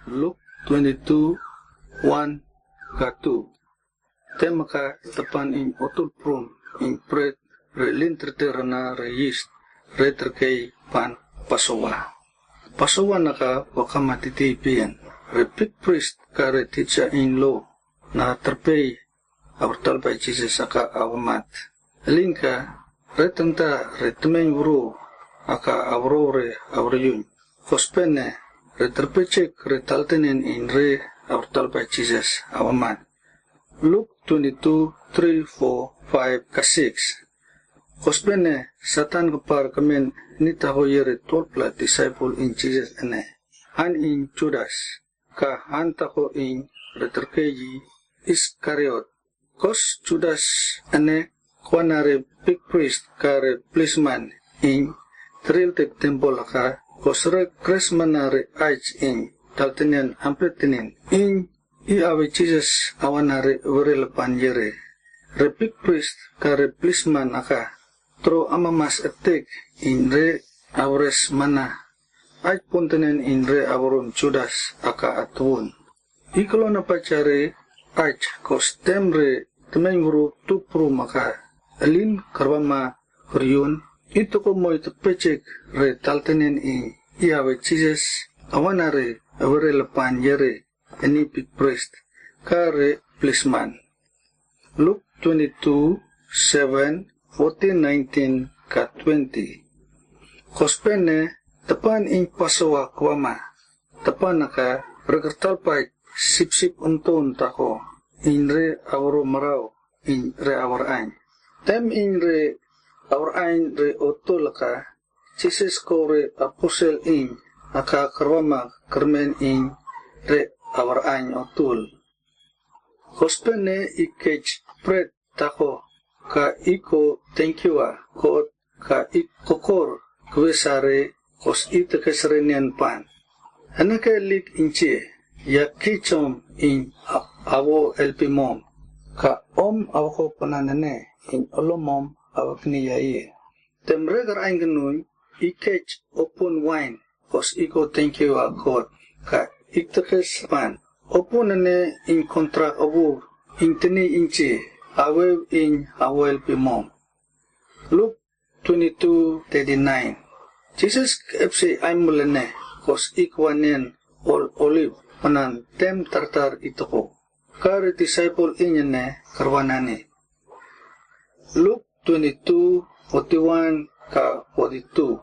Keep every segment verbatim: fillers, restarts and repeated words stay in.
Luk twenty-two, one ka two. Tem aka tapan in otul prum in pret re lin terter rana re yis re terkei pan Pasowa. Pasowa naka wakama titi pien. Re pik prist ka re titsa in lo na terpei aur talpai Jisas aka awamat. Lingka re tangta re temen wuru aka awro re awriun. Kospene re terpechek re taltenen in re aur talpai Jisas awamat. Luk twenty-two, three, four, five ka six. Kospene Satan kepar kemen ni tako yere twelve pla disciple in Jisas ene. An in Judas ka an tako in re terkei Iskariot. Kos Judas ene kwana re pik prist ka re plisman in teril tek tempol aka kos re kresmana re aij in taltenen ampetenen in i awe Jisas awana re were lepan yere. Re pik prist ka re plisman aka tro amamas etek in re awres mana aij pontenen in re awron Judas aka atwun. Ikolona pacha re aij kos tem re temen wuru tupru maka elin karbama kriun itoko moi tepechek re taltenen in i awe Jisas awana re were lepan yere eni pik prist ka re plisman. Luk twenty-two, seven, fourteen, nineteen ka twenty. Kospene tapan in Pasowa kwama. Tapan aka re kertalpai sipsip unton tako in re awro marau in re awar ain. Tem in re awar ain re otul aka Jisas ko re aposel in aka karbama kermen in re awar ain otul. Kospene i kej pret tako ka i ko tengkiwa kot ka i kokor kwesare kos i tekesrenen pan. Enake lik inche ya kij om in awo elpimom ka om awako penanene in olomom awakni yaie. Tem re kar ain kenun i kej opun wain kos i ko tengkiwa kot ka i tekes pan. Opun ene in kontrak awo in teni inche awew in awo elpimom. Luk twenty-two, thirty-nine. Jisas kepsei aimul ene kos ikwanen ol olip penan tem tartar itoko. Ka re disciple in ene karwanani. Luk twenty-two, forty-one ka forty-two.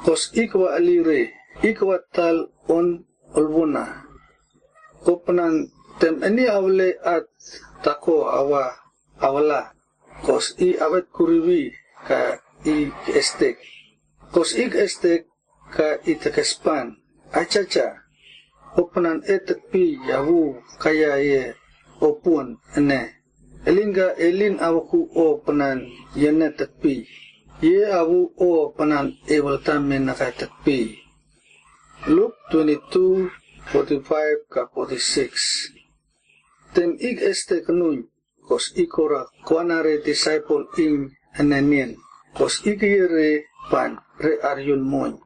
Kos ikwa alire ikwa tal on olwona. Ko penan tem eni awle at tako awa awala. Kos i awet kuriwi ka i kestek. Kos i kestek ka i tekespan. Achacha. Ko penan e tekpi yawu kaia ye opun ene. Elinga elin awaku o penan yene tekpi. Ye awu o penan e weltamen aka tekpi. Luk twenty-two, forty-five ka forty-six. Tem ik estek nun kos ikora kwana re disciple in ene nin kos ik yere pan re aryun mun.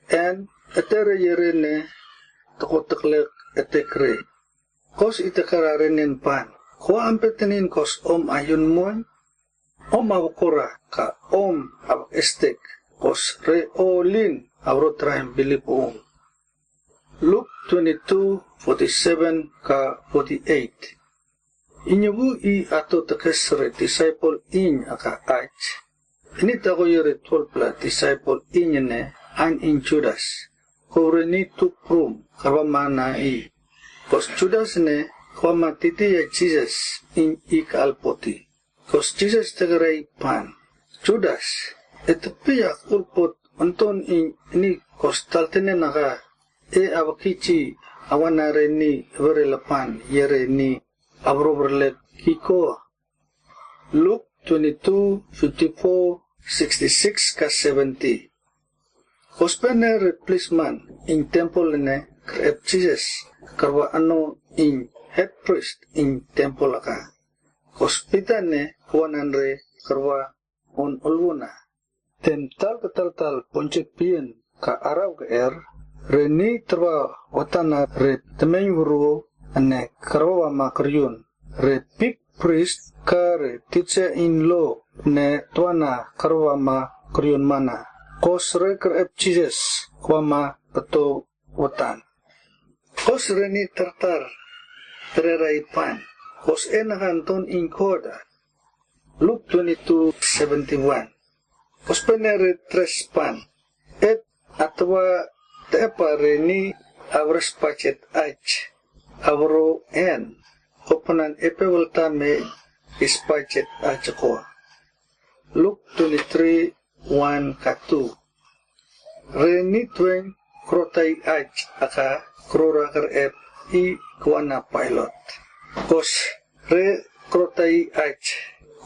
En etere yere ne toko teklek etek re. Kos itekar arenen pan. Koa ampetenin kos om ayun mun. Om awakora ka om awak estek. Kos re o lin awro traim bilip om. Luk twenty-two, forty-seven ka forty-eight. Inyewu i ato tekes re disciple in aka ach. Ini tako yere twelve pla disciple in ene an in Judas. Ko re ni tuprum karwamana i. Kos Judas ne kwama titi ya Jisas in ik alpoti. Kos Jisas tekerai pan. Judas, e tekpi yak ulpot onton in ini kos taltene naka e awakiji awana re ni were lepan yere ni abroberlek kiko. Luk twenty-two, fifty-four, sixty-six ka seventy. Kos pene re plisman in tempol ene kerep Jisas karwa ano in head priest in tempol aka. Kos Pita ne kwanan re karwa on olwona. Tem tal ka tal tal ponjek pien ka arau ka er Re ni tebah watanna re tmein wuruk ne karwawama kariun, re pik pris ka re titse in lo ne tuana karwawama kariun mana, kos re kerep Jises kwama peto watan. Kos re ni tartar terera i pan, kos e nakan ton in koda. Luk twenty-two seventy-one. Kos pene re tres pan. Et atawa tepa re ni awares pajet aj, awaro en, kopanan epe welta me is pajet aj ko. Luk twenty-three one ka two. Re ni twen krotai aj aka krora kerep i kwana Pailot. Kos re krotai aj,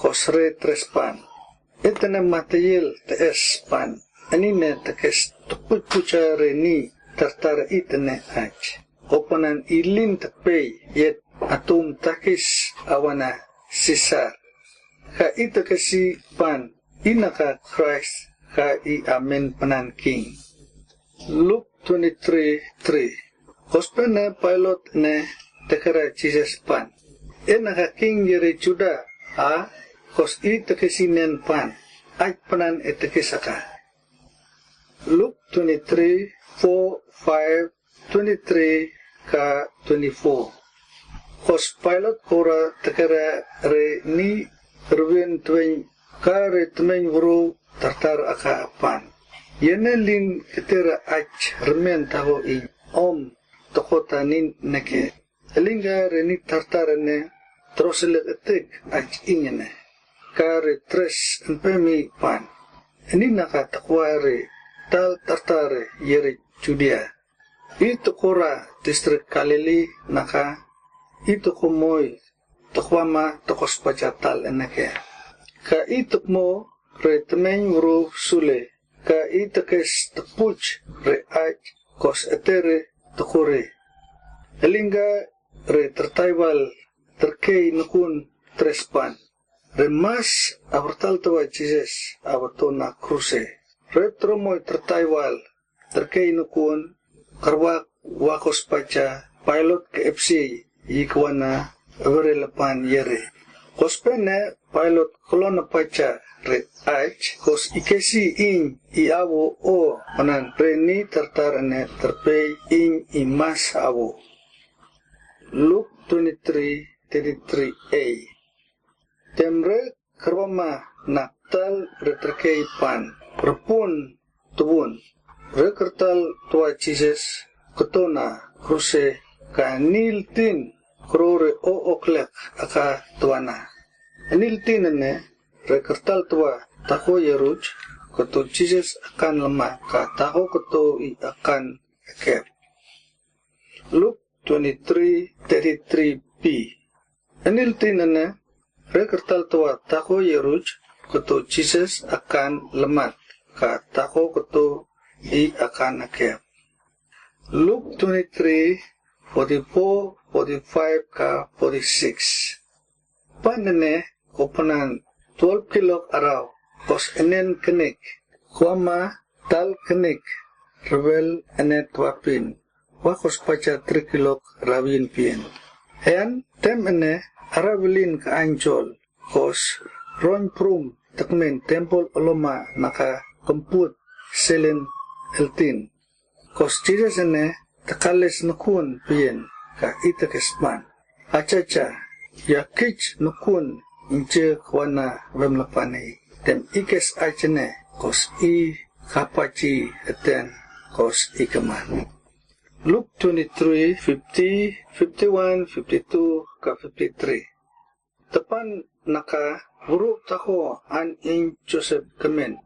kos re tres pan. Etene matayel tes pan. Enine tekes tepujpuja re ni tartar itene aj. Kopanan i lin tekpei yet atum takis awana Sisar. Ka i tekesi pan, i naka Kraist ka i amen penan king. Luk twenty-three three. Kos pene Pailot ne tekera Jises pan. E naka king yere Juda a, kos i tekesi nen pan. Aj penan e tekes aka. Luk twenty-three four, five, twenty-three ka twenty-four. Kos Pailot kora tekera re ni rwen twen ka re tmein wuruk tartar aka pan. Yene lin ketera aj remen tako in om tokota nin neke. Elinga re ni tartar ene troselek etek aj ingene. Ka re tres empemi pan. Eni naka takwa re tal tartar yere Judia. I tokora distrik Galili naka, i toko moi takwama tokos paja tal eneke. Ka i tokmo re tmein wuruk sule, ka i tekes tepuj re aj kos etere tokore. Elinga re tertaiwal terkei nukun tres pan. Re mas awertal tawa Jises awato na kruse. Re tromoi tertaiwal terkei nukun karwak wakos paja Pailot ke epsi i kwana awere lepan yere. Kos pene Pailot kolona paja re aj kos i kesi in i awo o manan re ni tartar ene terpei in i mas awo. Luk twenty-three thirty-three a. Tem re kerwama na tal re terkei pan, repun tubun. Re kertal tawa Jises keto na kruse ka nil tin krore o oklek aka tawa na. Nil tin ene re kertal tawa tako yaruj keto Jises akan lemat ka tako keto i akan ekep. Luk twenty-three thirty-three b. Nil tin ene re kertal tawa tako yaruj keto Jises akan lemat ka tako keto i akan ekep. Luk twenty-three forty-four, forty-five ka forty-six. Pan ene kopanan twelve kilok arau kos enen kenik, kwama tal kenik rebel ene twapin, wakos paja three kilok rawin pien. En tem ene arawilin ka anjol kos roin prum tekmen tempol oloma naka kemput selen eltin. Kos Jises ene tekales nukun pien ka i tekes pan. Ajaja, ya kij nukun inje kwana wemlepani. Tem i kes aj ene kos i kapaji eten kos i keman. Luk twenty-three fifty, fifty-one, fifty-two ka fifty-three. Tepan naka wuruk tako an in Josep kemen.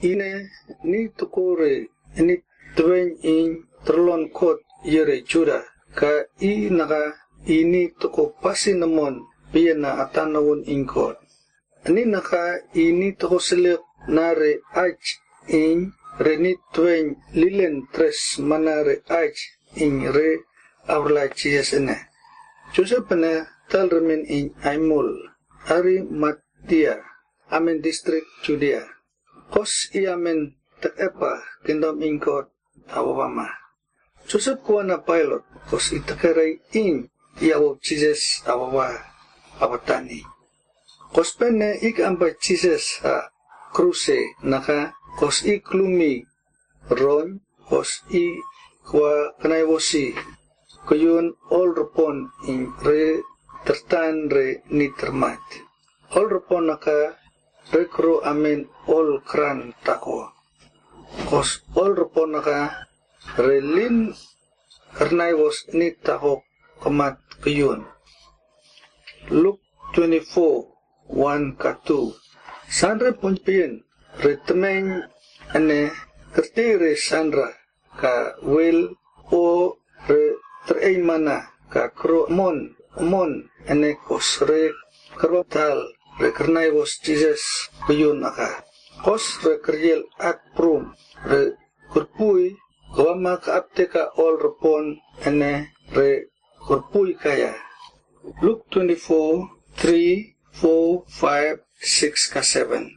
Ine ni toko re ini twen in terlon kot yere Juda ka i naka ini toko pasi nemon piena atanawun in kot. Ini naka ini toko selek na re aj in re ni twen lilen tres mana re aj in re aurla Jises ene. Josep ene tal remen in Aimul, Arimatia, amen distrik Judia. Kos i amen tekepa kingdom in kot awawama. Josep kwah na Pailot, kos i tekerai in i awa Jises awawa a batani. Kospenna i ka'ambai Jises a kruse naka, kos i klumi ron, kos i kwah knaiwosi kuyun ol ropon in re tertan re ni termat. Ol ropon naka re kro amen ol kran tako. Kos ol ropon naka re lin kernaiwos ni tako kemat kuyun. Luk twenty-four, one ka two. Sanra pun-pin re temmen ene kertei re sanra ka wel o re tereimana ka kro mon, mon ene kos re kerbatal re kernaiwos Jises kuyun aka. Kos re keriel ak prum re kerpui, kwah ma ka'apteka ol ropon ene re kerpui kaia. Luk twenty-four, three, four, five, six ka seven.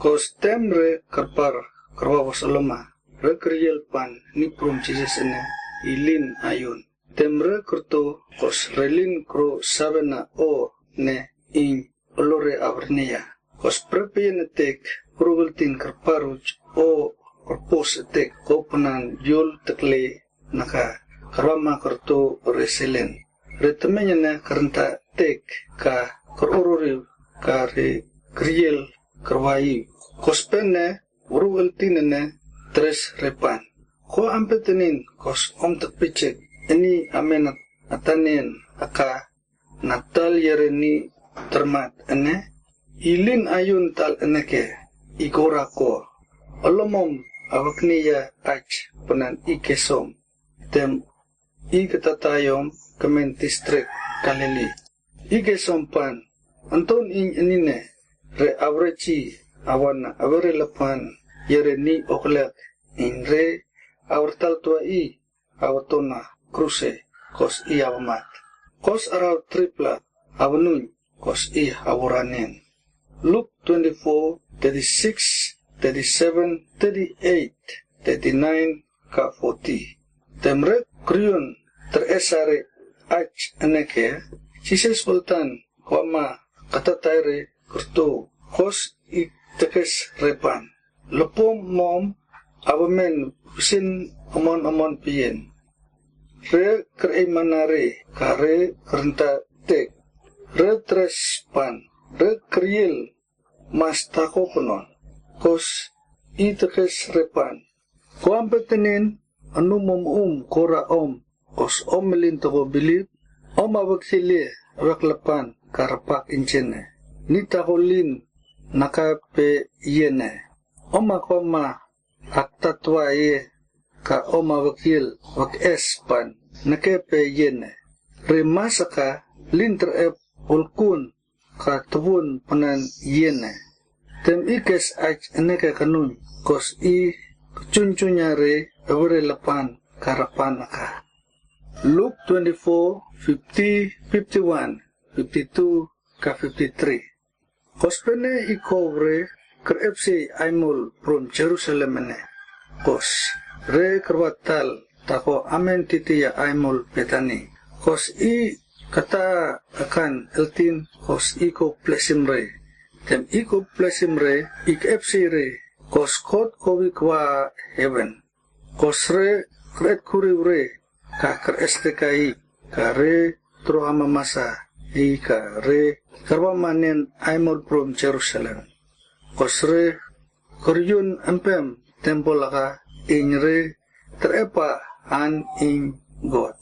Kos tem re kerpar kerwa wasoloma, re keriel pan ni prum Jises ene i lin ayun. Tem re kerto kos re lin kro sabena o ne in olore awernia. Kos pre peien etek, kruweltin kerpar uj o kerpos etek ko penan yul tekle naka kerwa ma kerto re selen. Re temmen ene kerenta etek ka kerorori ka re keriel kerwai. Kospenna kruweltin ene teres re pan. Ko ampetenin kos om tekpijek eni amen atanen aka na tal iere ni termat ene, i lin ayun tal ene ke i kora ko. Olom om awekne ia aj penan i kesom. Tem i ketata iom kemen distrik Galili. I kesom pan, anton in enine re awereji awan awere lapan iere ni oklak in re awertal tuai aweton a kruse kos i awemat. Kos arau tripla awenuin kos i awora nen. Luk twenty-four, thirty-six, thirty-seven, thirty-eight, thirty-nine ka forty. Tem re kriun teresare aj ene ke, Jises weltan kwah ma katatai re kerto kos i tekes re pan. Lopom mom awemen wisin omon omon peien. Re kereimana re ka re kerenta etek. Re teres pan, re keriel mas tako penon kos i tekes re pan. Ko ampetenin anum om um kora om kos om melin toko bilip, om awek sile awek lapan ka rapak injene. Ni tako lin naka pe iene. Om akoma aktatwa ie ka om awek il wek es pan neke pe iene. Re masaka lin terep ulkun ka tebun penan iene. Tem i kes aj ene ke kanun kos i kejunjun ia re awere lapan ka rapan aka. Luk twenty-four, fifty, fifty-one, fifty-two ka fifty-three. Kospene i kobor re kerepsi aimul prum Jerusalem ene. Kos re kerbatal tako amen titi ia aimul Betani. Kos i kata akan eltin kos i ko plesim re. Tem i ko plesim re i kerepsi re kos kot ko wi kwa heven. Kos re keretkuri re ka kereste ka i ka re tro amamasa i ka re kerba manen aimul prum Jerusalem. Kos re keriun empem tempol aka in re terepa an in God.